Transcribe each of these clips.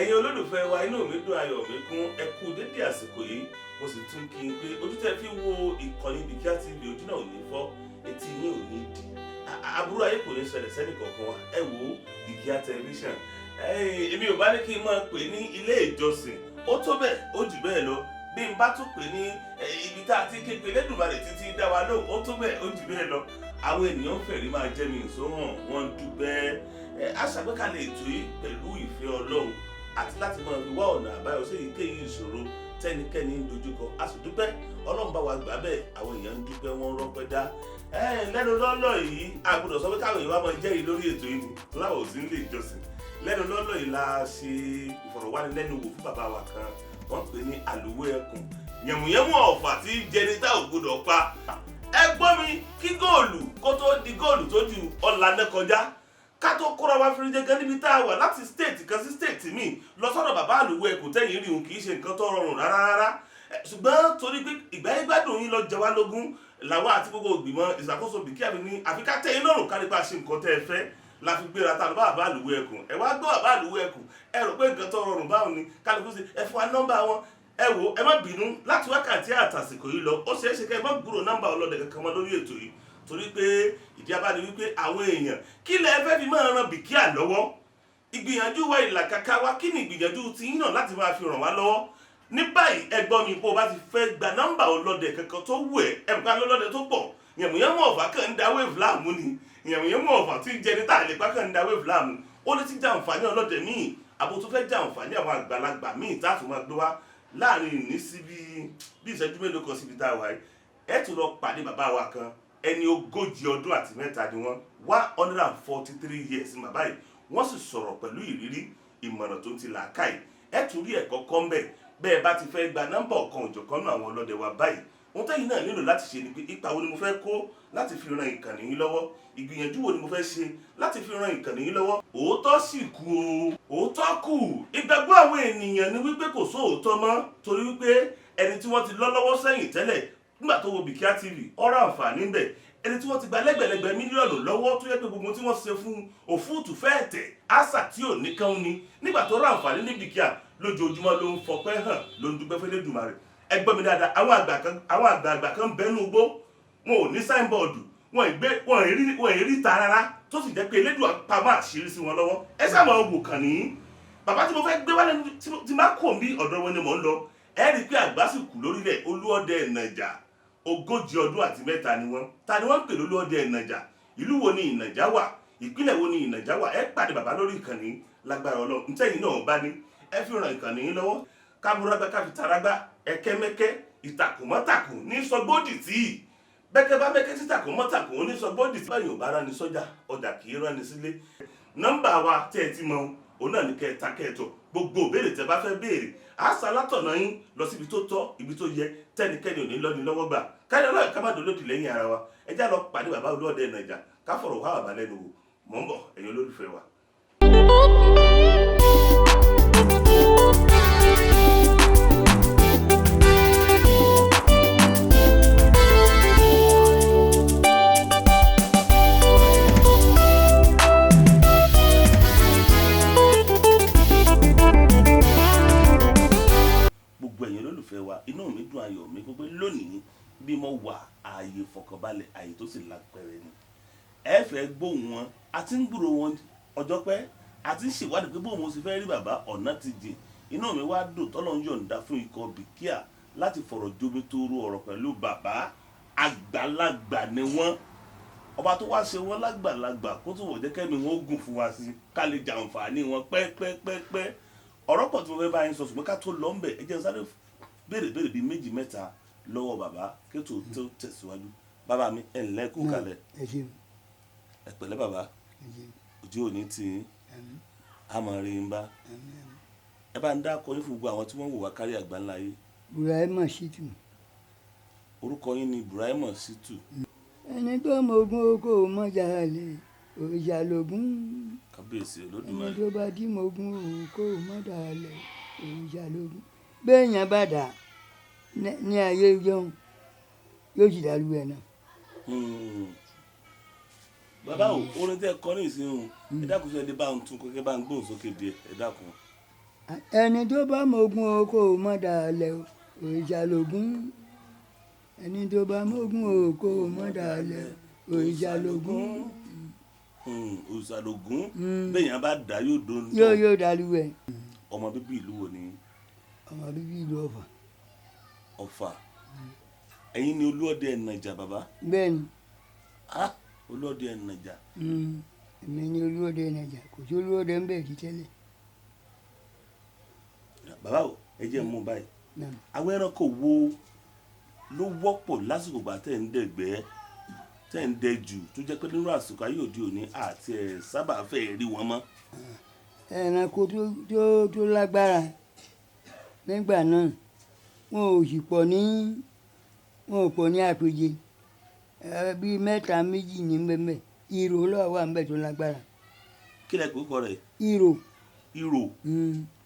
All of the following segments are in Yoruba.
Ẹ̀yin olólùfẹ́ wa, inú mi dùn, ayọ̀ mi kún. Ẹ kú dédé àsìkò yìí. Mo sì tún kí n pé ojú tẹ́ fi wo ìkànnì Bìkíà TV, ojú náà ò ní fọ́, etí yín ò ní di. Aburú ayé kò ní ṣẹlẹ̀ sẹ́nì kọ̀ọ̀kan wa. Ẹ wo Bìkíà Tẹlifíṣàn, èmi ò bá ní kí n máa pè ní ilé ìjọsìn, ó tó bẹ́ẹ̀, ó jù bẹ́ẹ̀ lọ. Bí n bá tún pè ní ibi tá a ti ké pe Elédùmarè títí dá wa lóhùn, ó tó bẹ́ẹ̀, ó jù bẹ́ẹ̀ lọ. Àwọn ènìyàn ń fẹ̀rí máa jẹ́ mi ìsóhàn, wọ́n ń dúpẹ́. Ẹ á ṣàgbékalẹ̀ ètò yìí pẹ̀lú ìfẹ́ Ọlọ́run àti láti máa fi wá ọ̀nà àbáyọ sí èyíkéyìí ìṣòro tẹ́nikẹ́ni ń dojúkọ. A sì dúpẹ́, Ọlọ́run bá wa gbà bẹ́ẹ̀. Àwọn èèyàn ń dúpẹ́, wọ́n ń rọ́pẹ́ dá. Lẹ́nu lọ́lọ́ yìí, a gbọ́dọ̀ sọ pé káwọn èèyàn wá máa jẹ́rìí lórí ètò yìí ni tó láwọn ò sí nílé ìjọsìn. Lẹ́nu lọ́lọ́ yìí la ṣe ìfọ̀rọ̀wánilẹ́nuwò fún bàbá wa kan, wọ́n pè ní Àlùwẹ̀ Ẹkùn, yẹ̀mùyẹ̀mù ọ̀fà tí jẹni tá ò gbọ́dọ̀ pa. Ẹ gbọ́ mi, kí góòlù kó tó di góòlù tó ju ọ̀làná kọjá, ká tó kóra wa fìrí jẹgẹ níbi tá a wà láti state kan sí state míì lọ sọ́dọ̀ bàbá Àlùwẹ̀ Ẹkùn tẹ́yìn rí òun, kì í ṣe nǹkan tó rọrùn rárá rárá. Ṣùgbọ́n torí pé ìgbáyégbádùn yín lọ jẹ wá lógún, làwọn àti gbogbo ìgbìmọ̀ ìṣàkóso Bìkíà mi ní àfi ká tẹ́ yín lọ́rùn, kárí pa ṣe nǹkan tẹ́ ẹ fẹ́, la fi gbéra tá a lọ bá bàbá Àlùwẹ̀ Ẹkùn. Ẹ wá gbọ́ bàbá Àlùwẹ̀ Ẹkùn, ẹ rò pé nǹkan tó rọrùn báwọn ni kálukú sí ẹ fún wa nọ́mbà wọn. Ẹ wò, ẹ má bínú, láti wákàtí àtàsìkò yìí lọ, ó ṣeé ṣe kẹ́ ẹ má gbúrò nọ́mbà ọlọ́dẹ kankan mọ́ lórí ètò yìí, torí pé ìdí abáni wípé àwọn èèyàn, kí lẹ fẹ́ fi máa ran Bìkíà lọ́wọ́? Ìgbìyànjú wa, ìlàkàkà wa, kí ni ìgbìyànjú ti yín náà láti máa fi ràn wá lọ́wọ́ ní báyìí? Ẹ gbọ́ mi, bó o bá ti fẹ́ gba nọ́mbà ọlọ́dẹ kankan tó wù ẹ́, ẹ̀ bá lọ́lọ́dẹ tó pọ̀. Yẹ̀mùyẹ̀mù ọ̀fà kàn ń da wave láàmú ni, yẹ̀mùyẹ̀mù ọ̀fà tí ń jẹni tá a lè pa kàn ń da wave láàmú. Ó lè ti jàǹfààní ọlọ́dẹ míì, àbò tó fẹ́ jàǹfààní àwọn àgbàlagbà míì tá a tún máa gbé wá láàrin ìní síbi bí ìṣẹ́jú mélòó kan síbi tá a wà yìí. Ẹ tún lọ pàdé bàbá wa kan, ẹni 33 ọdún ni wọ́n, 143 years ní bàbá yìí. Wọ́n sì sọ̀rọ̀ pẹ̀lú ìrírí, ìmọ̀ràn tó ń ti làákàyè. Ẹ tún rí ẹ̀kọ́ kọ́ ń bẹ̀. Bẹ́ẹ̀ bá ti fẹ́ gba nọ́mbà ọ̀kan òjọ̀kan náà àwọn ọlọ́dẹ wa báyìí, ohun tẹ́yìn náà nílò láti ṣe ni pé, ipa wo ni mo fẹ́ kó láti fi ran ìkànnì yín lọ́wọ́? Ìgbìyànjú wo ni mo fẹ́ ṣe láti fi ran ìkànnì yín lọ́wọ́? Òótọ́ sì kú o, òótọ́ kù. Ìgbàgbọ́ àwọn ènìyàn ni wípé kò sóòótọ́ mọ́, torí wípé ẹni tí wọ́n ti lọ́ lọ́wọ́ sẹ́yìn tẹ́lẹ̀, nígbà tó wo Bìkíà TV, ọ̀rọ̀ àǹfààní ń bẹ. Ẹni tí wọ́n ti gba lẹ́gbẹ̀lẹ́gbẹ̀ mílíọ̀nù lọ́wọ́, tó yẹ pé gbogbo tí wọ́n ṣe fún òfúùtù fẹ́ẹ̀ tẹ̀ àṣà tí ò ní kán ni, nígbà tó rà àǹfààní ní Bìkíà, lójoojúmọ́ ló ń fọpẹ́ hàn, ló ń dúpẹ́ f'Ẹlẹ́dùmarè. Ẹ gbọ́ mi dáadáa, àwọn àgbà kan, àwọn àgbààgbà kan bẹ́nu igbó, wọn ò ní signboard, wọn ì gbé, wọn ì rí ta rárá, tó sì jẹ́ pé Elédùà pamọ́ àṣírí sí wọn lọ́wọ́. Ẹ sáà máa wò kàn ní bàbá tí mo fẹ́ gbé wálé, tí má kò bí ọ̀dọ̀ wọn ni mò ń lọ. Ẹ rí i pé àgbà sì kù lórílẹ̀. Olúọdẹ Ìnàjà, 33 ọdún ni wọ́n. Ta ni wọ́n ń pè lólúọdẹ Ìnàjà? Ìlú wo ni Ìnàjà wà? Ìpínlẹ̀ wo ni Ìnàjà wà? Ẹ pàdé bàbá lórí ìkànnì lágbára Ọlọ́run. Ntẹ́yìn náà bá ní ẹ fi ràn ìkànnì yín lọ́wọ́, kábúrágbá káfi tarágbá, ẹ̀kẹ́mẹ́kẹ́ ìtàkùnmọ́tàkùn ní sọgbódì tí bẹ́kẹ́ bá mẹ́kẹ́ títàkùn mọ́tàkùn ní sọgbódì tí báyìí ò bá rán ni sọ́jà, ọjà kì í rán ni sílé. Nọ́mbà wa tẹ́ ẹ ti mọ, òun náà ní kẹta kẹtọ. Gbogbo òbéèrè tẹ́ bá fẹ́ béèrè, àṣà látọ̀nà yín lọ síbi tó tọ́, ibi tó yẹ, tẹ́nikẹ́ni ò ní lọ́ni lọ́wọ́ gbà. Káyọ̀ lọ́yọ̀ ká má dolódì lẹ́yìn ara wa. Ẹ já lọ pàdé bàbá Olúọdẹ Ìnàjà, ká fọ̀rọ̀ wá bàbá lẹ́nu wò. Mọ̀ ń bọ̀, ẹ̀yin olólùfẹ́ wa. Gbogbo ẹ̀yin olólùfẹ́ wa, inú mi dùn, ayọ̀ mi gbogbo lónìí. Bí mo wà, ààyè ìfọ̀kànbalẹ̀, ààyè tó sì lápẹẹrẹ ni. Ẹ fẹ́ gbóhùn wọn, àti ń gbúrò wọn ọjọ́ pẹ́, àti ń ṣèwádìí pé bóun mo sì fẹ́ rí bàbá, ọ̀nà ti jìn. Inú mi wá dùn tọ́lọ́ ń yọ̀ǹda fún ikọ̀ Bìkíà láti fọ̀rọ̀ jomi tooro ọ̀rọ̀ pẹ̀lú bàbá. Àgbàlagbà ni wọ́n. Ọba tó wá ṣe wọ́n lágbàlagbà, kó tó wọ̀ jẹ́ kẹ́mi wọn ó gùn fún wa sí, ká lè jàǹfààní wọn pẹ́pẹ́pẹ́pẹ́. Ọ̀rọ̀ pọ̀ tí mo fẹ́ bá yín sọ, ṣùgbọ́n ká tó lọ ń bẹ̀, ẹ jẹ́ n sáré béèrè béèrè bíi méjì mẹ́ta lọ́wọ́ bàbá kétò tó tẹ̀síwájú. Bàbá mi, ẹ̀ ǹlẹ́, kú kalẹ̀. Ẹ ṣeun. Ẹ pẹ̀lẹ́ bàbá. Ẹ ṣeun. Ojú òní tì í. Àmín. A máa rí yín bá. Àmín, àmín. Ẹ bá ń dákọ yín fún gbogbo àwọn tí wọ́n wò wá kárí àgbáńlá yìí. Burahima Shitu. Orúkọ yín ni Burahima Shitu. Ẹni tó mọ ogun oko mọ́jà lè òrìṣà lógún. Kábíyèsí Ẹni Olódùmarè. tó bá dí mọ ogun oko mọ́jà lè òrìṣà lógún. Béèyàn bá dà ní ayé jọ̀hún, yóò sì dàlú ẹ̀ náà. Bàbá o, orin tẹ́ ẹ kọ ní ìsìn o, ẹ dákun, sọ ẹ lè bá ń tún kọ́kẹ́, bá ń gbóhùn sókè díẹ̀, ẹ dákun. Ẹni tó bá mọ̀gún o kò mọ̀ dalẹ̀ o, òrìṣà lògún. Ẹni tó bá mọ̀gún o kò mọ̀ dalẹ̀ o, òrìṣà lògún. Òrìṣà lògún. Bẹ́ẹ̀ yẹn bá dà yóò dún. Yóò dalúwẹ̀. Ọmọ bíbí ìlú wo ni? Ọmọ bíbí ìlú Ọ̀fà. Ọ̀fà. Ẹ̀yin ni Olúọdẹ Ẹ̀nàjà bàbá? Bẹ́ẹ̀ni. Olúọdẹ Ẹ̀nàjà. Èmi ni Olúọdẹ Ẹ̀nàjà, kò sí Olúọdẹ ń bẹ̀ rí tẹ́lẹ̀. Bàbá o, ẹ jẹ́ mú báyìí. Àwọn ẹranko wo ló wọ́pọ̀ lásìkò ìgbà tẹ́ ń dẹ̀gbẹ́, tẹ́ ń dẹjù, tó jẹ́ pé nínú àsìkò ayé òde òní àti ẹ̀ sábà fẹ́ rí wọn mọ́? Ẹranko tó lágbára nígbà náà, wọn ò sì pọ̀ ní, wọn ò pọ̀ ní àpèjẹ. Bí mẹ́ta méjì ní bẹ́ẹ̀. Ìrò ló wà níbẹ̀ tó lágbára. Kí lẹ pè orúkọ rẹ̀? Ìrò. Ìrò.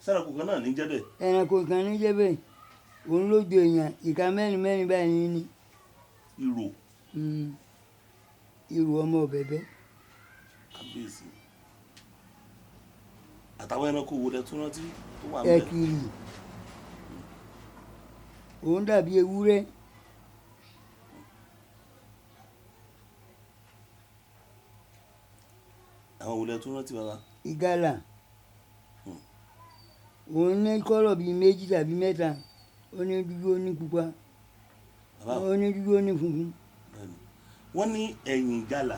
Sẹ́ranko kan náà ní jẹ́ bẹ́ẹ̀. Ẹranko kan ní jẹ́ bẹ́ẹ̀. Òun ló ju èèyàn ìka mẹ́rin mẹ́rin báyìí ní. Ìrò. Ìrò ọmọ ọ̀bẹ̀bẹ̀. Kábíyèsí. Àtàwọn ẹranko wo lẹ tún rántí tó wà níbẹ̀? Ẹ̀kìrì. Òun dàbí ewúrẹ́. Àwọn wo lẹ tún rántí bàbá? Ìgalà. Òun ní kọ́lọ̀ bíi méjì tàbí mẹ́ta. Ó ní dúdú, ó ní pupa. Ó ní dúdú, ó ní funfun. Wọ́n ní ẹ̀yìn ìgalà,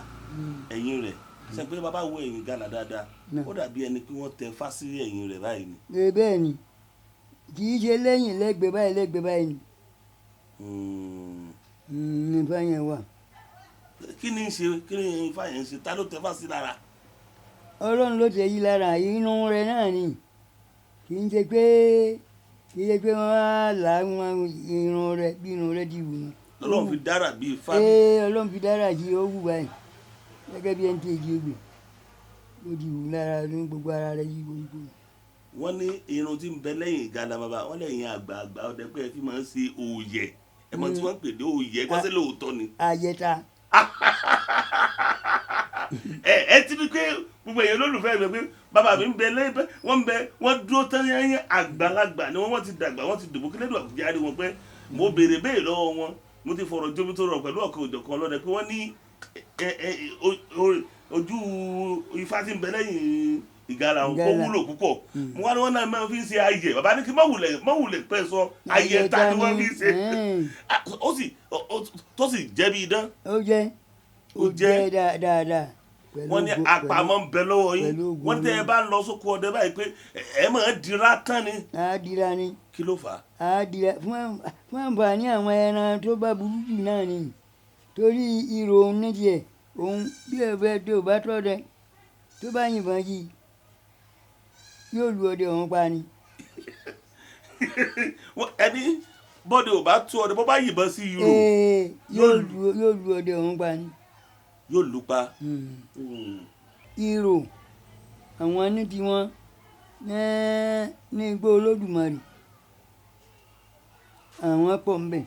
ẹ̀yìn rẹ̀. Ṣé pé bàbá wo ẹ̀yìn ìgalà dáadáa? Ó dàbí ẹni pé wọ́n tẹ fásírí ẹ̀yìn rẹ̀ báyìí ni. Bẹ́ẹ̀ ni. Kì í ṣe lẹ́yìn lẹ́gbẹ̀ẹ́ báyìí lẹ́gbẹ̀ẹ́ báyìí ni. Ní ifá yẹn wà. Kí ni ń ṣe? Kí ni ifá yẹn ń ṣe? Ta ló tẹ fásí lára? Ọlọ́run ló tẹ yí lára, inú rẹ̀ náà ni. Kì í ṣe pé, kì í ṣe pé wọ́n á là wọn irun rẹ̀ bí irun rẹ̀ di wù ú. Ọlọ́run fi dára bí ifá. Ọlọ́run fi dára jí ó wù báyìí. Gẹ́gẹ́ bí ẹni tí èjì ogbè. Ó di wù lára ní gbogbo ara rẹ̀ yí gbogbo. Wọ́n ní irun tí ń bẹ lẹ́yìn ìgalà bàbá, wọ́n lẹ́yìn àgbààgbà ọdẹ pé ẹ fi máa ń ṣe òòyẹ̀. Ẹ mọ̀ tí wọ́n ń pè ní òòyẹ̀, gbọ́sẹ̀ lóòótọ́ ni. Àyẹ̀ta. Ẹ ti rí pé gbogbo èèyàn olólùfẹ́ mi pé bàbá mi ń bẹ lẹ́yìn pé wọ́n ń bẹ, wọ́n dúró tán yányán, àgbàlagbà ni wọ́n ti dàgbà, wọ́n ti dògbò kí lẹ́dùn àkùjáde wọn pé mo béèrè béèrè lọ́wọ́ wọn, mo ti fọ̀rọ̀ jómi tó rọ̀ pẹ̀lú ọ̀kan òjọ̀kan lọ́dẹ pé wọ́n ní ojú ifá tí ń bẹ lẹ́yìn ìgalà wọn kó wúlò púpọ̀. Mo wá ní wọ́n náà máa fi ń ṣe ayẹ̀, bàbá ní kí má wulẹ̀ pẹ́ sọ ayẹ̀ ta ni wọ́n fi ń ṣe. Ó sì tó sì jẹ́ bí idán. Ó jẹ́, ó jẹ́ dáadáa. Wọ́n ní àpamọ́ ń bẹ lọ́wọ́ yín. Wọ́n tẹ́ ẹ bá ń lọ sóko ọdẹ báyìí pé ẹ máa dira tán ni. A dira ni. Kí ló fà á? A dira fún àǹfààní àwọn ẹran tó bá burú jù náà ni. Torí ìrò òun ní tiẹ̀, òun bí ẹ fẹ́ tó bá tọ́ dẹ, tó bá yìnbọn yìí, yóò lu ọdẹ òun pa ni. Ẹni bọ́dẹ ò bá tú ọdẹ, bó bá yìnbọn sí ìrò. Yóò lu ọdẹ òun pa ni. Yóò lù pa. Ìrò àwọn ní tiwọn ní igbó Olódùmarè, àwọn pọ̀ ń bẹ̀.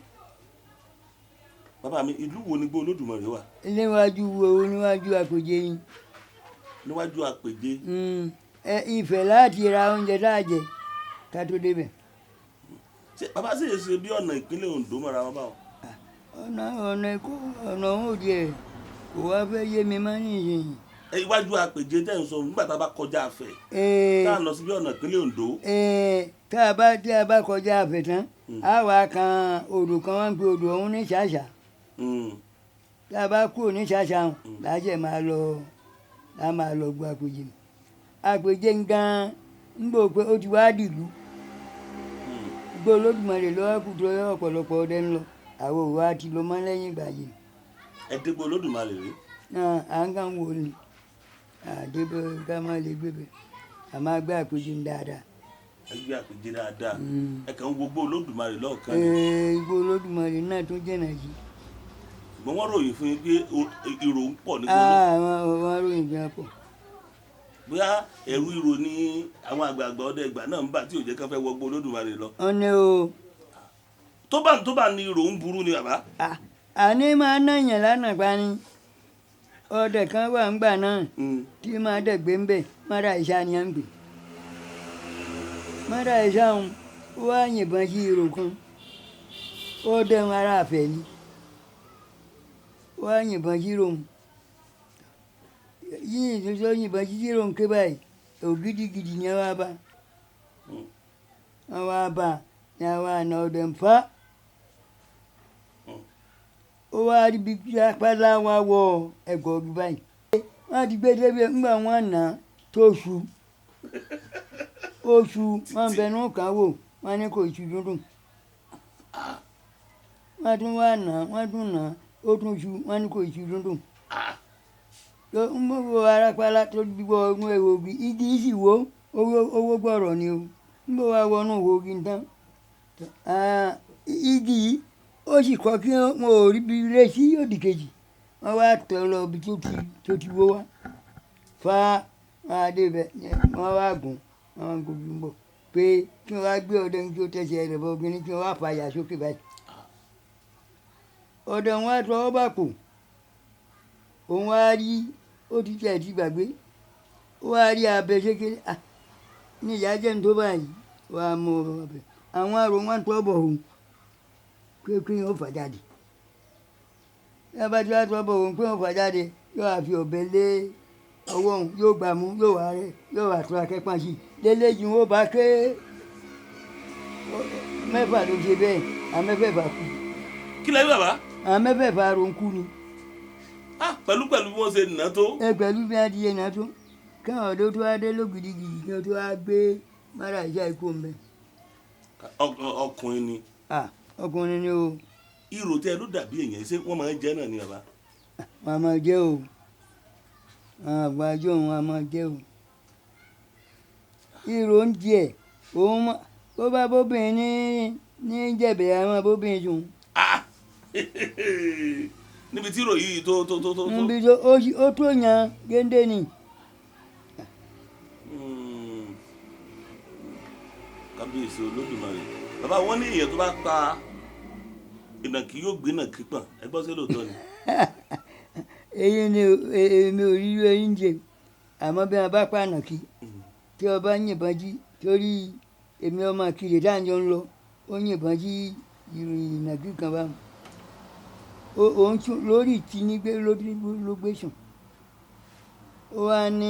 Bàbá mi, ìlú wo ni igbó Olódùmarè wà? Níwájú wo, níwájú Àpèjẹ yín. Níwájú Àpèjẹ. Ifẹ̀ láti ra oúnjẹ tá a jẹ ká tó débẹ̀. Ṣé bàbá sì ṣe bí ọ̀nà ìpínlẹ̀ Oǹdó mọ́ra wọn báwọn? Ọ̀nà Èkó, ọ̀nà òun ò díẹ̀ kò wá fẹ́ yé mi mọ́ nísìnyí. Iwájú Àpèjẹ tẹ̀ ń sọ nígbà tá a bá kọjá Afẹ̀. Tá a lọ sí bí ọ̀nà ìpínlẹ̀ Oǹdó. Tá a bá kọjá Afẹ̀ tán, a wá kan odò kan wọ́n ń pe odò ọ̀hún ní Ṣàṣà. Tá a bá kúrò ní Ṣàṣà láṣẹ máa lọ, la máa lọ gbọ́ Àpèjẹ. Àpèjẹ gan ń gbọ́ pé ó ti wá dìlú. Igbó Olódùmarè ló wá kù tó ọ̀pọ̀lọpọ̀ ọdẹ ń lọ. Àwọn òwò á ti lọ mọ́ lẹ́yìn ìgbà yìí. Ẹ dégbò Olódùmarè rí? À ń kàn wò ni. Àdébẹ̀ ká má lè gbé bẹ̀. A máa gbé Àpèjẹ dáadáa. Ẹ gbé Àpèjẹ dáadáa. Ẹ kàn ń wo igbó Olódùmarè lọ́ọ̀kan ni. Igbó Olódùmarè náà tún jìnnà yìí. Ṣùgbọ́n wọ́n ròyìn fún yín pé ìrò ń pọ̀ ní gbogbo. Wọ́n ròyìn fún yín pọ̀. Bóyá ẹ̀rù ìrò ni àwọn àgbààgbà ọdẹ ìgbà náà ń bà tí ò jẹ́ ká fẹ́ wọ igbó Olódùmarè lọ. Ó ní o. Tó bá ní ìrò ń burú ni bàbá. Àní máa ná yàn lánàá pa ni. Ọdẹ kan wà ńgbà náà tí máa dẹ̀gbẹ́ ń bẹ̀, Mara Ìṣá ni à ń pè. Mọ́dà ìṣàhùn ó wá yìnbọn sí ihò kan, ó dẹ̀hun ara àfẹ́ ni, ó wá yìnbọn sí ihò yìnyín tó yìnbọn sí ihò ké báyìí, ògidigidi ni wọ́n bá wọ́n wá bá ní àwọn àna ọdẹ ń fa. Ó wá rí bí apálá wa wọ ẹ̀gọ́ ọdún báyìí. Wọ́n ti gbé débi ńgbà wọ́n nà á tó ṣu oṣù wọ́n bẹnu kàn wò, wọ́n ní kò ṣu dúndùn. Wọ́n tún wá nà á, wọ́n tún nà á, ó tún ṣu, wọ́n ní kò ṣu dúndùn. Tó ń mú wo arápálá tó gbọ́ ọdún èrò òbí, igi sì wó, owó gbọ̀rọ̀ ni o. Ń bọ̀ wá wọnú ògì tán. Igi yìí ó sì kọ́ kí wọn ò rí bí ilé sí òdì kejì. Wọ́n wá tọ̀ lọ ibi tó ti wó wá. Fa wọn á dé ibẹ̀, wọ́n wá gùn, wọ́n wá gùn bí ń bọ̀ pé kí wọ́n wá gbé ọdẹ ní kí ó tẹ̀sẹ̀ rẹ̀ bọ obìnrin kí wọ́n wá fàyà sókè báyìí. Ọdẹ wọn á tọwọ́ bà pò, òun á rí, ó ti tẹ̀ ti gbàgbé. Ó wá rí abẹ kékeré, à ní ìyá jẹ́ ní tó báyìí, wàá mú ọbẹ̀. Àwọn arò wọn tọ́ bọ̀ òun pé kí wọ́n fà jáde. Bí wọ́n bá ti wá tọ́ bọ̀ òun pé wọ́n fà jáde, yóò wá fi ọ̀bẹ lé ọwọ́ òun, yóò gbà mú, yóò wá rẹ́, yóò wá tó akẹ́pà sí i. Lélẹ́yìí wọ́n bá ké mẹ́fà ló ṣe bẹ́ẹ̀, àwọn mẹ́fẹ̀ẹ̀fà kú. Kí lẹ́yìn bàbá? Àwọn mẹ́fẹ̀ẹ̀fà arò ń kú ni. Pẹ̀lú pẹ̀lú bí wọ́n ṣe nà tó. Ẹ pẹ̀lú bí wọ́n ti ṣe nà tó. Káwọn ọ̀dọ́ tó wá dé lógidigidi kí wọ́n tó wá gbé mọ́ra ìṣe ikú ń bẹ. Ọkùnrin ni. Ọkùnrin ni o. Irò tẹ ló dàbí èèyàn, ṣé wọ́n máa ń jẹ náà ni bàbá? Wọ́n máa jẹ o. Àwọn àgbájọ wọn máa jẹ o. Irò ń jẹ, òun bó bá bóbìnrin ní jẹ̀bẹ̀ àwọn bóbìnrin sùn. Níbi tí irò yìí tó tó tó tó. Níbi tó ó tó yan géńdé ni. Kábíyèsí Olódùmarè. Bàbá wọn ní èèyàn tó bá pa ìnàkí yóò gbé ìnàkí pọ̀n, ẹ gbọ́ sí lóòótọ́ ni. Èyí ni èmi ò rí irú eyín jẹ, àmọ́ bí wọ́n bá pa ìnàkí tí ọba yìnbọn jí torí èmi ọmọ Ìkirè tá à ń jọ ń lọ, ó yìnbọn jí ìròyìn ìnàkí kan bá wọn. Òun tún lórí ìtì ní gbé ló gbé sùn. Ó wá ní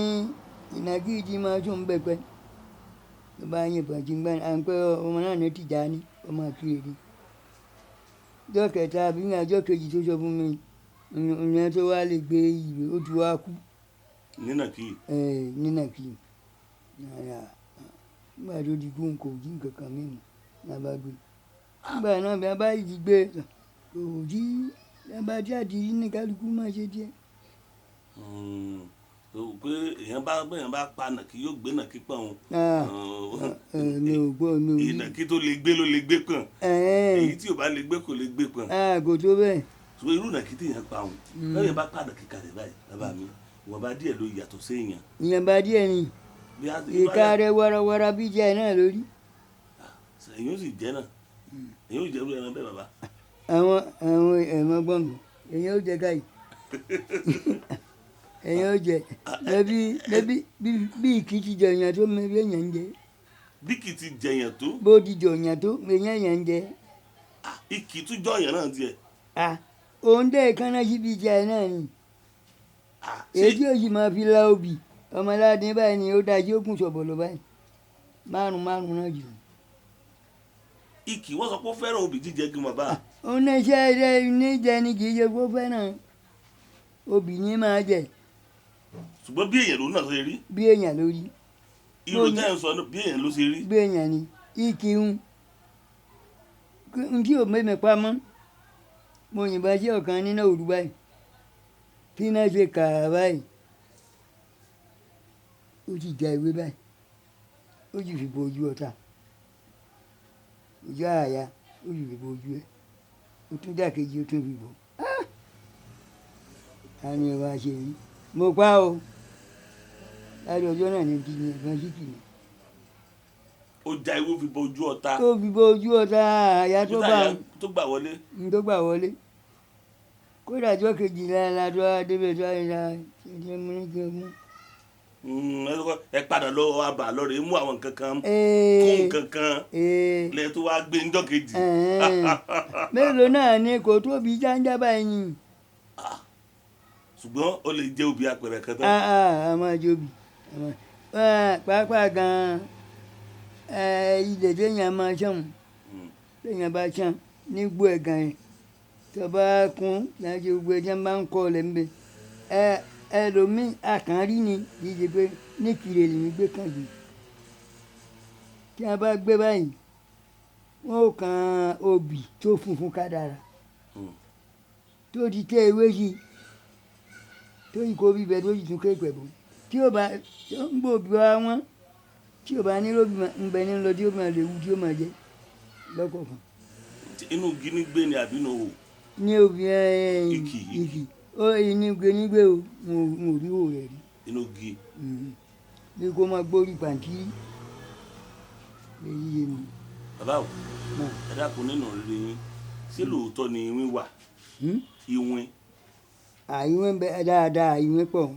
ìnàkí tí máa sùn bẹ́pẹ́. Ló bá yìnbọn jí gbá, à ń pẹ́ ọmọ náà ní Tìjání, ọmọ Ìkirè ni. Ọjọ́ kẹta àbí ní ọjọ́ kejì tó sọ fún mi, ìyẹn tó wá lè gbé ìwé, ó ti wá kú. Nínàkí? Ẹ nínàkí. Nígbà tó di kú n kò jí nǹkan kan mímu ní a bá gbé. Nígbà náà bí a bá yìí gbé, kò jí, bí a bá jáde ní kálukú má ṣe díẹ̀. Pé èèyàn bá èèyàn bá pa ìnàkí yóò gbé ìnàkí pọ̀n o. Mi ò gbọ́, mi ò rí. Ìnàkí tó lè gbé ló lè gbé pọ̀n. Èyí tí ò bá lè gbé kò lè gbé pọ̀n. Kò tó bẹ́ẹ̀. Ṣùgbọ́n irú ìnàkí tí èèyàn pa òun, lẹ́yìn bá pa ìnàkí kalẹ̀ báyìí, bàbá mi, ìwọ̀nba díẹ̀ ló yàtọ̀ sí èèyàn. Ìyànba díẹ̀ ni. Ìka rẹ̀ warawara bí jẹ́ náà lórí. Èyàn ó sì jẹ́ náà. Èyàn ó jẹ́ irú ẹran bẹ́ẹ̀ bàbá. Àwọn ẹ̀mọ́ gbọ̀ngàn, èyàn ó jẹ káyìí. Èyàn ó jẹ lẹ́bí bí ìkí ti jẹ èèyàn tó mẹ́bí èèyàn ń jẹ. Bí kì í ti jẹ èèyàn tó. Bó ti jẹ èèyàn tó èèyàn èèyàn ń jẹ. Ìkì tún jọ èèyàn náà tiẹ̀. Òun dẹ́ ìkànnà síbi ìjà náà ni. Èyí tí ó sì máa fi la obì ọmọládé báyìí ni ó dájú ó kùn sọ̀bọ̀ lọ báyìí. Márùn márùn náà jù. Ìkì wọ́n sọ pé ó fẹ́ràn obì jíjẹ gan bàbá. Òun náà iṣẹ́ rẹ̀ ní jẹ ni kì í ṣe kó fẹ́ràn obì ní máa jẹ. Ṣùgbọ́n bí èèyàn ló náà ṣe rí. Bí èèyàn ló rí. Irú tẹ́ ń sọ bí èèyàn ló ṣe rí. Bí èèyàn ni ìkì ń tí ò mẹ́mẹ́ pamọ́. Mo yìnbọn sí ọ̀kan nínú òru báyìí. Tí iná ṣe kà báyìí. Ó sì ja ìwé báyìí. Ó sì fi bo ojú ọ̀tá. Ojú àyà ó sì fi bo ojú ẹ̀. Ó tún dà kejì ó tún fi bò. Ta ni ẹ wá ṣe yìí? Mo pa o. Láti ọjọ́ náà ni ti yìnbọn sí kìnnìún. Ó ja ìwé fi bo ojú ọ̀tá. Ó fi bo ojú ọ̀tá àyà tó bá tó gbà wọlé. N tó gbà wọlé. Kódà ọjọ́ kejì la tó wá débẹ̀ tó wá ní ṣe mú ní kí n mú. Ẹ padà lọ abà lọ rè é mú àwọn nǹkan kan kó nǹkan kan lẹ tó wá gbé ńjọ́ kejì. Mélòó náà ni kò tóbi jáńjá báyìí. Ṣùgbọ́n ó lè jẹ́ obì apẹ̀rẹ̀ kan tán. A máa jóbi pàápàá gan-an, ilẹ̀ téèyàn máa ṣàn, téèyàn bá ṣàn nígbó ẹ̀gàn yẹn tó bá kún láti gbogbo ẹjẹ́ máa ń kọ́ ọ lẹ́ńbẹ̀. Ẹlòmíì àkànrí ni, kì í ṣe pé ní Ìkirè lèmi gbé kàn jù. Tí a bá gbé báyìí, wọ́n ó kan obì tó funfun kádàrà tó ti tẹ́ ewé sí i, tó yìí kó bíbẹ tó sì tún kéèpẹ̀ bò. Tí ó bá ń bò bí wá wọ́n, tí ó bá ní lóbi ń bẹ ní lọ tí ó máa lè wú tí ó máa jẹ lọ́kọ̀ọ̀kan. Inú igi ní gbé ni àbí inú ihò? Ní obì Ìkì. Ìkì. Ó inú igi ní gbé o, mo rí ihò rẹ̀ rí. Inú igi. Bí kò máa gbórí pàǹtí èyí yé mi. Bàbá o, ẹ dákun, nínú ìrírí yín, ṣé lóòótọ́ ni iwin wà? Iwin. Ìwin ń bẹ dáadáa, ìwin pọ̀.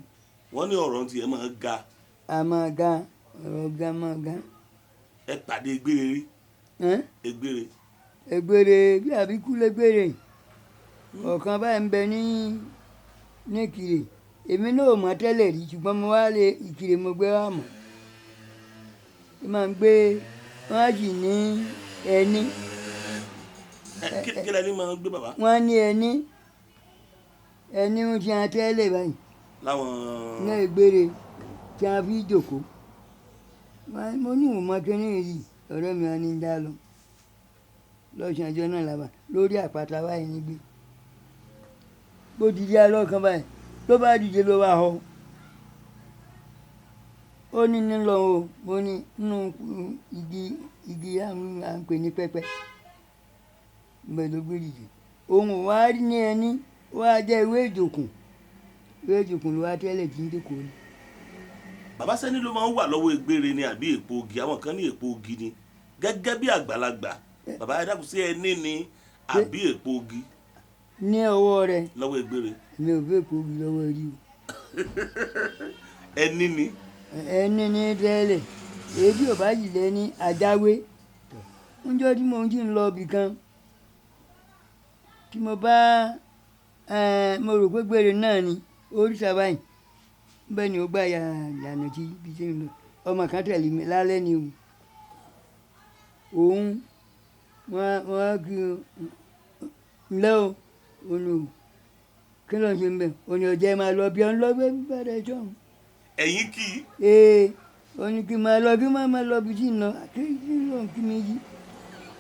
Wọ́n ní ọ̀rọ̀ tí ẹ máa ga. A máa ga, ọ̀rọ̀ ga máa ga. Ẹ pàdé egbére rí? Egbére. Egbére bí àbíkú légbére. Ọ̀kan báyìí ń bẹ ní Ìkirè. Èmi náà ò mọ̀ tẹ́lẹ̀ rí, ṣùgbọ́n mo wá lé Ìkirè mo gbé wá mọ̀. Ó máa ń gbé, wọ́n á sì ní ẹní. Kí lẹni máa ń gbé, bàbá? Wọ́n ní ẹní. Ẹní ń ti hàn tẹ́lẹ̀ báyìí. Láwọn. Ní egbére tí a fi jókòó. Mo ní ìwọ̀n mọ́ kíní yìí, ọ̀rẹ́ mi wá ní ń dá lọ. Lọ́sàn-án ọjọ́ náà làbà lórí àpáta báyìí nígbè. Bó ti di alọ́ kan báyìí, ló bá dìde ló bá họ. Ó ní nílọ o, mo ní nínú igi, igi à ń pè ní pẹpẹ. Ibẹ̀ ló gbé dìde. Òun ò wá rí ní ẹní, ó wá jẹ́ ewé ìjòkùn. Ewé ìjòkùn ló wá tẹ́lẹ̀ tí ń jókòó ni. Bàbá, sẹ́ni ló máa ń wà lọ́wọ́ egbére ni àbí èpo igi? Àwọn kan ní èpo igi ni. Gẹ́gẹ́ bí àgbàlagbà, bàbá, ẹ dákun, sí ẹní ni àbí èpo igi? Ní ọwọ́ rẹ̀. Lọ́wọ́ egbére. Èmi ò fẹ́ èpo igi lọ́wọ́ rí o. Ẹní ni. Ẹní ní tẹ́lẹ̀. Èyí tí ò bá yìí lẹ́ní ajáwé. Níjọ́ tí mo ti ń lọ ibì kan, tí mo bá, mo rò pé gbére náà ni, oríta báyìí. Bẹ́ẹ̀ ni ó gbà ya ìyànà tí ibi tí ń lọ. Ọmọ kan tẹ̀lé mi lálẹ́ ni o. Òun, wọ́n á kí o, ǹlẹ́ o, ó ní o. Kí ló ń ṣe níbẹ̀? Ó ní ọjọ́ ẹ máa lọ bí ọ ń lọ gbé bẹ̀rẹ̀ sọ̀run. Ẹ̀yin kì í. Ee, ó ní kí n máa lọ, kí n máa lọ bí tí ń lọ. Kí ló ń kí mi yí?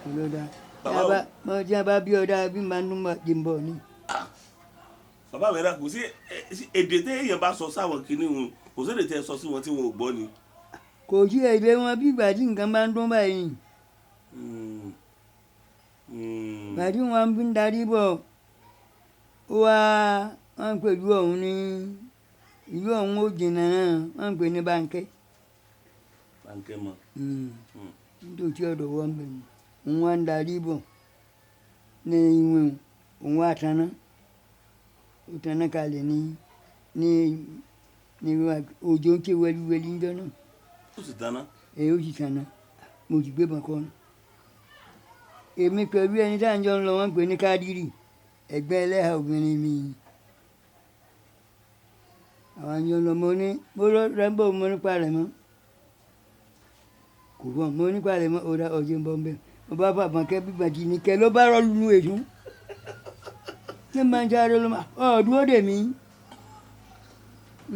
Kò lọ dáa. Bàbá o. Tí a bá bí ọ dáa, bí màá nú máa jẹ ń bọ̀ ni. Bàbá mi, dákun, sí èdè téèyàn bá sọ sáwọn kìíní wọn, kò sí èdè tẹ́ ẹ sọ sí wọn tí wọn ò gbọ́ ni? Kò sí èdè wọn, bí ìgbà tí nǹkan bá ń dún báyìí. Ìgbà tí wọ́n fi ń darí bọ̀, ó wá, wọ́n ń pè ìlú ọ̀hún ní, ìlú ọ̀hún ó jìnnà náà, wọ́n ń pè ní Bánkẹ́. Bánkẹ́ mọ̀. Nítòsí ọ̀dọ̀ wọn bẹ̀ ni. Òun wá ń darí bọ̀ ní ìwọ̀n, òun wá taná. Ó taná kalẹ̀ ní òjò ń ké wẹ́líwẹ́lí níjọ́ náà. Ó sì taná. Èyí ó sì taná. Mo sì gbé ìbọn kọ́ ọ́nà. Èmi pẹ̀lú ẹni tí à ń jọ ń lọ, wọ́n ń pè ní Kádírì, ẹgbẹ́ ẹlẹ́hà obìnrin mi. Àwọn àjọ lọ, mo ní, mo lọ rẹ́ńbò, mo ní palẹ̀ mọ́. Kò fọ́n, mo ní palẹ̀ mọ́, ó dá ọjọ́ ń bọ̀ ń bẹ̀. Mo bá fàbọ̀n kẹ́ bí bàtí ní kẹ́ ló bá rọ́ lu èṣù. Ní máa ń sáré ló máa, ọ̀ dúró dè mí.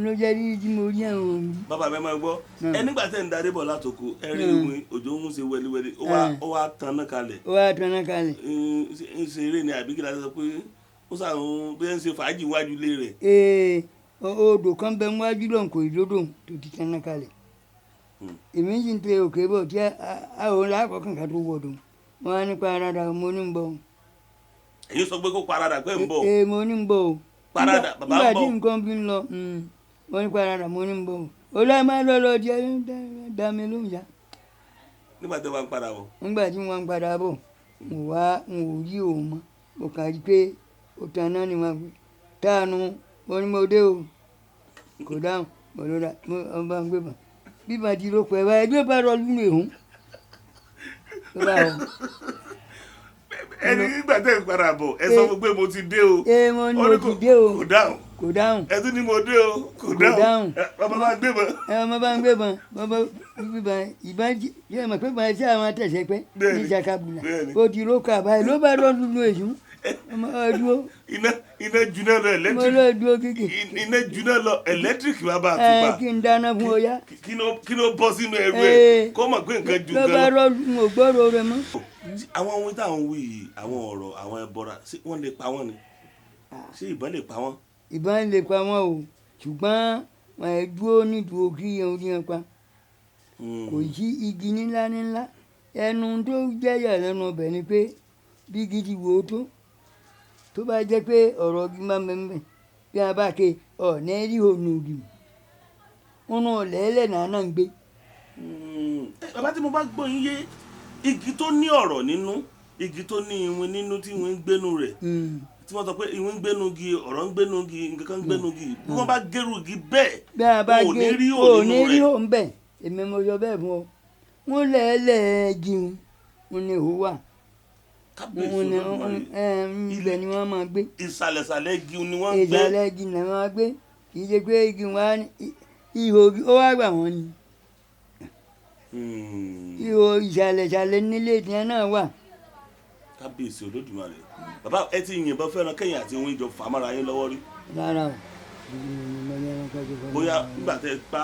Ló jẹ́ rí tí mo rí àwọn ohun. Bàbá mi, máa gbọ́. Ẹ nígbà tẹ́ ń darí bọ̀ látoko, ẹ rí ìwé òjò ń ṣe wẹ́líwẹ́lí, ó wá taná kalẹ̀. Ó wá taná kalẹ̀. Ń ṣe eré ni àbí kí la sọ pé ó sàrùn bí ẹ ń ṣe fàájì wájú ilé rẹ̀? Ee, odò kan bẹ níwájú lọ́hùn, kò ì lódò tó ti taná kalẹ̀. Èmi sì ń tẹ òkè bọ̀ tí a ò lákọ̀ọ́kàn kan tó wọ̀dọ̀. Wọ́n á nípa rárá, mo ní ń bọ̀. Ẹ̀yin sọ pé kó parada pé ń bọ̀. Ee, mo ní ń bọ̀ o. Parada, bàbá ń Nígbà tí bọ̀. nǹkan fi ń lọ, mo ní parada, mo ní ń bọ̀ o. Olú máa lọ lọ díẹ̀ dá mi lóhùn já. Nígbà tí wọ́n ń padà bọ̀. Nígbà tí wọ́n ń padà bọ̀, mo wá, n ò rí òun mọ́. Mo kàn rí pé ó taná ni wọ́n gbé. Táànù, mo ní mo dé o. Kò dáhùn. Mo ló dá mo bá ń gbé bọ̀ bí màá ti ló pẹ́ báyìí ló bá rọ lúlù èhún ló bá rọ. Ẹni nígbà tẹ́ ń padà bọ̀, ẹ sọ fún pé mo ti dé o. Ee, mo ní Ó mo ní ti dé o. Kò dáhùn. Kò dáhùn. Ẹ tún ní mo dé o, kò Kò dáhùn. dáhùn. Bàbá máa gbé bọ̀. Ẹ ọmọ bá ń gbé bọn bàbá bíbọn ìbọn yẹ mọ̀ pé bọn tí àwọn tẹ̀sẹ̀ pẹ́ ní Bẹ́ẹ̀ni, sakabula bẹ́ẹ̀ni. ó ti ló kà báyìí ló bá rọ lúlù èhún ọmọ ẹ dúró. Iná juná lọ Mo ẹlẹ́tíríkì. lọ dúró kíkì. Iná juná lọ ẹlẹ́tíríkì, bàbá Ẹ àtùpà. kí n dáná fún ọ yá. Kí ló bọ́ sínú ẹrú ẹ Ee. kó mọ̀ pé nǹkan ju Ló bá nǹkan lọ. rọ mo gbọ́rọ̀ rẹ mọ́. Àwọn ohun táwọn wí yìí, àwọn ọ̀rọ̀ àwọn ẹbọra, ṣé wọ́n lè pa wọ́n ni? Ṣé ìbọn lè pa wọ́n? Ìbọn lè pa wọn o, ṣùgbọ́n wọn ẹ dúró nídùú kí orí wọn pa. Kò sí igi ńlá ńlá. Ẹnu tó jẹ́yà lẹ́nu ọbẹ̀ ni pé bí igi ti wò ó tó, tó bá jẹ́ pé ọ̀rọ̀ igi máa ń bẹ bí a bá ké ọ̀nà rí ònà ògì wọn náà lẹ́lẹ̀ náà náà ń gbé. Bàbá, tí mo bá gbọ́ yín yé, igi tó ní ọ̀rọ̀ nínú, igi tó ní iwin nínú tí iwin ń gbénu rẹ̀, tí wọ́n sọ pé iwin ń gbénu igi, ọ̀rọ̀ ń gbénu igi, nǹkan kan ń gbénu igi, bí wọ́n bá gérù igi bẹ́ẹ̀, Bí a bá ò ní gé rí ò òun ní nínú rí rẹ̀. òun bẹ̀. Èmi mo sọ bẹ́ẹ̀ fún ọ, wọ́n lẹ́lẹ̀ jìun wọn ni òun wà. Kábíyèsí Wọn ni Olódùmarè. Ibẹ̀ ni wọ́n máa gbé. Ìsàlẹ̀sàlẹ̀ igi ni wọ́n ń gbé. Ìsàlẹ̀ igi ni wọ́n máa gbé. Kì í ṣe pé igi wa ihò igi ó wá gbà wọ́n ni. Ihò ìsàlẹ̀sàlẹ̀ nílé tiẹ̀ náà wà. Kábíyèsí Olódùmarè. Bàbá, ẹ ti yìnbọn fẹ́ràn kẹ́yìn àti ohun ìjọ fàmọ́ra yín lọ́wọ́ rí? Rárá o. Bóyá nígbà tẹ́ ẹ pa,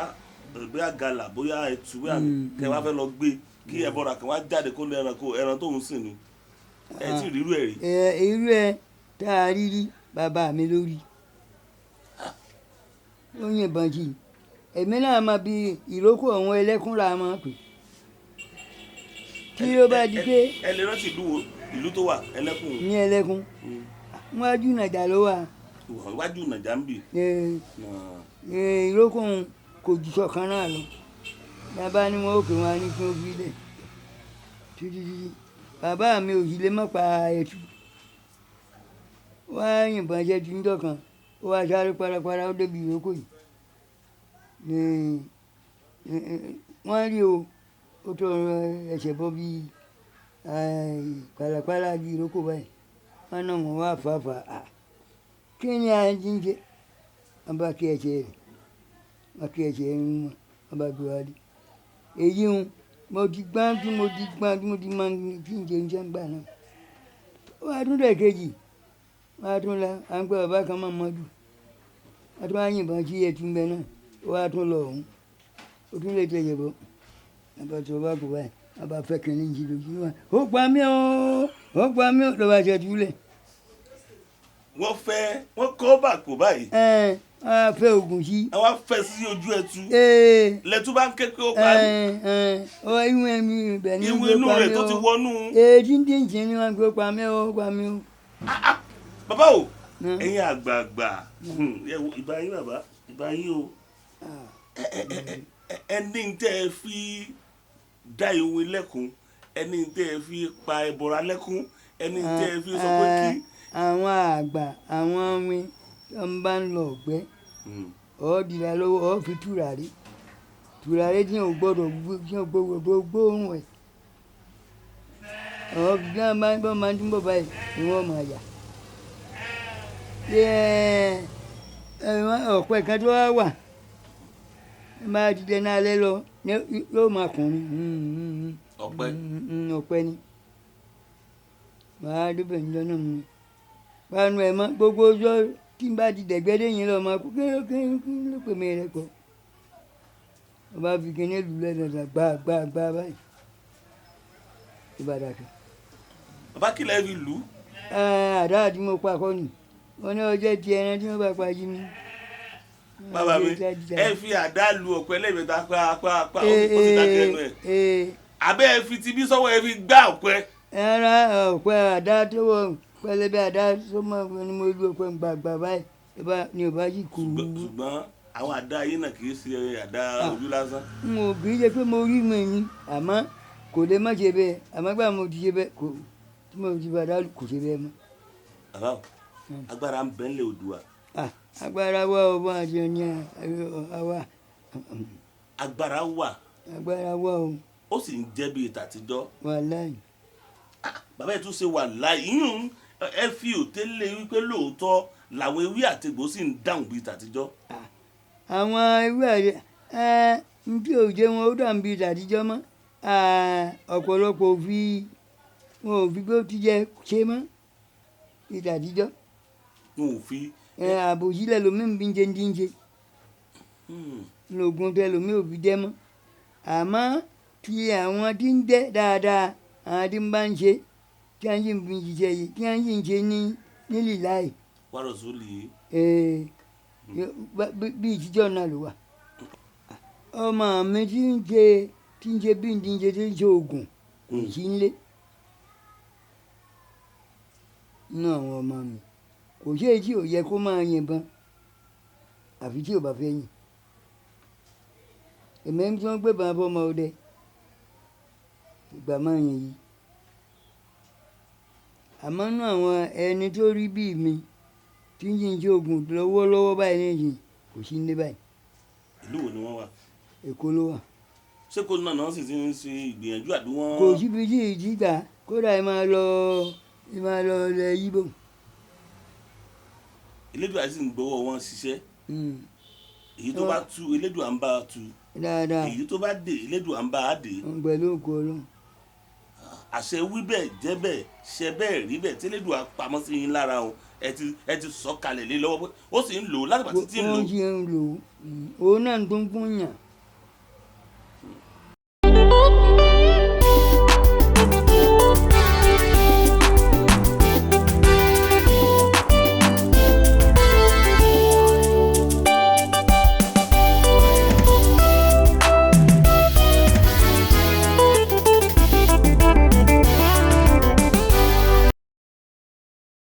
bóyá gàlà, bóyá ẹtù, bóyá kẹ́ wá fẹ́ lọ gbé kí ẹbọra kan wá jáde kó lé ẹranko, ẹran tó ń sìn ni, ẹ ti rírú ẹ rí? Ẹ irú ẹ tá a rí rí, bàbá mi lórí ó yìnbọn sí i. Èmi náà máa bi ìrókò ọ̀hún ẹlẹ́kùn ra máa pè kí ó bá di pé. Ẹ lè rántí ìlú wo, ìlú tó wà ẹlẹ́kùn? Ní ẹlẹ́kùn wájú nàjà ló wà. Iwájú nàjà ń bì. Ẹ, ẹ, ìrókò ọ̀hún kò jù sọ̀kan náà lọ. Bàbá ni wọn ó pè wọn á ní kí wọn fi lẹ̀ títí títí. Bàbá mi ò sì lè má pa ẹtù wọ́n á yìnbọn ṣẹ́jú ńjọ́ kan, ó wá sáré parapara, ó débi ìrókò yìí ní wọ́n rí o. Ó tó ẹsẹ̀ bọ́ bí pàlàpàlà bí ìrókò báyìí. Wọ́n náà wọ́n wá fàáfà à kí ni a ti ń ṣe. Wọ́n bá kí ẹsẹ̀ rẹ̀, wọ́n kí ẹsẹ̀ rẹ̀ mú wọn, wọ́n bá gbé wa dé. Èyí ń mo ti gbọ́n tí mo ti gbọ́n tí mo ti máa ń tí ń ṣe ń ṣe ń gbà náà. Ó wá tún dẹ̀ kejì, wọ́n á tún la à ń pẹ́ bàbá kan máa mọ́jú, wọ́n tún wá yìnbọn sí ẹtù ń bẹ náà. Ó wá tún lọ ọ̀hún, ó tún lè tẹ̀yẹ̀ bọ́ bàbá tó bá kú báyìí. Bàbá fẹ́ kìnìún jí lójú wa, ó pa mí o, ó pa mí o, ló bá ṣe túlẹ̀. Wọ́n fẹ́ wọ́n kọ́ bàkó báyìí. Ẹ á fẹ́ oògùn sí. Àwọn afẹ́ sí ojú ẹtu. Ee. Lẹ́tú bá ń ké pé ó pa mí. Ẹ ẹ ọ ìwé mi ibẹ̀ ní ìwé inú rẹ̀ tó ti wọnú. Ee, díndín jìn ní wọn gbé pa mí o, pa mí o. Bàbá o, ẹ̀yin àgbààgbà, ẹ wo ìbá yín, bàbá, ìbá yín o. Ẹni tẹ́ ẹ fi dá ìwé lẹ́kùn, ẹni tẹ́ ẹ fi pa ẹbọra lẹ́kùn, ẹni tẹ́ ẹ fi sọ pé kí. Àwọn àgbà, àwọn win tó ń bá ń lọ ọ̀gbẹ́, ọ̀ dìrà lọ́wọ́, ọ̀ fi tùràrí tùràrí tí ò gbọ́dọ̀ tí ò gbọ́dọ̀ gbóòórùn ẹ̀. Ọ̀ bí wọ́n bá bọ́ máa ń túbọ̀ báyìí ni wọ́n máa yà. Ọ̀pẹ kan tó wá wà, ẹ máa ti dẹnu alẹ́ lọ yóò máa kùn ní. Ọ̀pẹ. Ọ̀pẹ ni màá débẹ̀ níjọ́ náà mu panu ẹ̀ mọ́ gbogbo ọjọ́ tí n bá ti dẹ̀gbẹ́ déyìn lọ máa kú kí kí ló pè mí rẹ kọ́ ọba fi kíní lù lẹ́dọ̀dà gbà gbà gbà báyìí ìbàdàn kan. Bàbá, kí lẹ fi lù ú? Ẹ àdá tí mo pa kọ́ ni wọ́n ní ọjọ́ ti ẹran tí wọ́n bá pa jí mi. Bàbá mi, ẹ fi àdá lu ọ̀pẹ lẹ́ẹ̀mẹ́ta, pa pa pa, ó sì dákẹ́ ẹnu ẹ̀. Àbẹ́ ẹ fi tibí sọ́wọ́, ẹ fi gbá ọ̀pẹ? Ẹran ọ̀pẹ àdá tó wọ pẹlẹbẹ àdá tó mọ ni mo lu ọ̀pẹ gbàgbà báyìí ni ò bá yí kú. Ṣùgbọ́n àwọn àdá yìí náà kì í ṣe àdá ojú lásán. N ò kì í ṣe pé mo rí mi ni, àmọ́ kò lè má ṣe bẹ́ẹ̀. Àmọ́ gbà mo ti ṣe bẹ́ẹ̀, kò tí mo ti bàdá kò ṣe bẹ́ẹ̀ mọ́. Bàbá o, agbára ń bẹ nílẹ̀ Oòduà. Agbára wa ọmọ àti ẹni àwa Agbára wà. Agbára wà o. Ó sì ń jẹ́ bíi tàtijọ́. Wàláì. Ah, bàbá yìí tún ṣe wà láì yún, ẹ fi òtélé wípé lóòótọ́ làwọn ewé àtegbò sì ń dáhùn bíi tàtijọ́. Àwọn ewé àti ẹ n tí ò jẹ́ wọn ó dàbí tàtijọ́ mọ́. Ọ̀pọ̀lọpọ̀ ò fi wọn ò fi bó ti jẹ ṣe mọ́ bíi tàtijọ́. Wọn ò fi. Àbòsí lẹlòmíì fi ń ṣe ti ń ṣe. Lóògùn tẹlòmíì ò fi jẹ́ mọ́. Àmọ́ tí àwọn tí ń jẹ́ dáadáa, àwọn tí ń bá ń ṣe, tí wọ́n sì ń fi ṣiṣẹ́ yìí, tí wọ́n sì ń ṣe ní nílì láì. Wàrọ̀ sólì. Bí ìtijọ́ náà ló wà. Ọmọ mi tí ń ṣe bí ń ṣe tí ń ṣe oògùn kò sí nílé. Nínú àwọn ọmọ mi kò sí èyí tí ò yẹ kó máa yìnbọn àfi tí ò bá fẹ́ yìn. Èmi ń tún gbébọn fọmọ ọdẹ ìgbà máa yìn yìí. Àmọ́ nínú àwọn ẹni tó rí bíi mi tí ń ṣe oògùn lọ́wọ́lọ́wọ́ báyìí nísìnyí kò sí nílé báyìí. Ìlú wo ni wọ́n wà? Èkó ló wà. Ṣé kò náà sì ti ń ṣe ìgbìyànjú àbí wọ́n. Kò síbi tí ìjì gbà, kódà ẹ máa lọ ilẹ̀ Íbò. Elédùà sì ń gbowó wọn ṣiṣẹ́. Èyí tó bá tú, Elédùà ń bá a tú. Dáadáa. Èyí tó bá dè, Elédùà ń bá a dè. Pẹ̀lú ògo Ọlọ́run. Àṣẹ wí bẹ́ẹ̀ jẹ́ bẹ́ẹ̀ ṣe bẹ́ẹ̀ rí bẹ́ẹ̀ tí Elédùà pamọ́ sí yín lára o. Ẹ ti sọ kalẹ̀ lé lọ́wọ́ pé ó sì ń lò ó látìgbà títí ń lò ó. Ó sì ń lò ó. Òun náà tó ń fún yàn.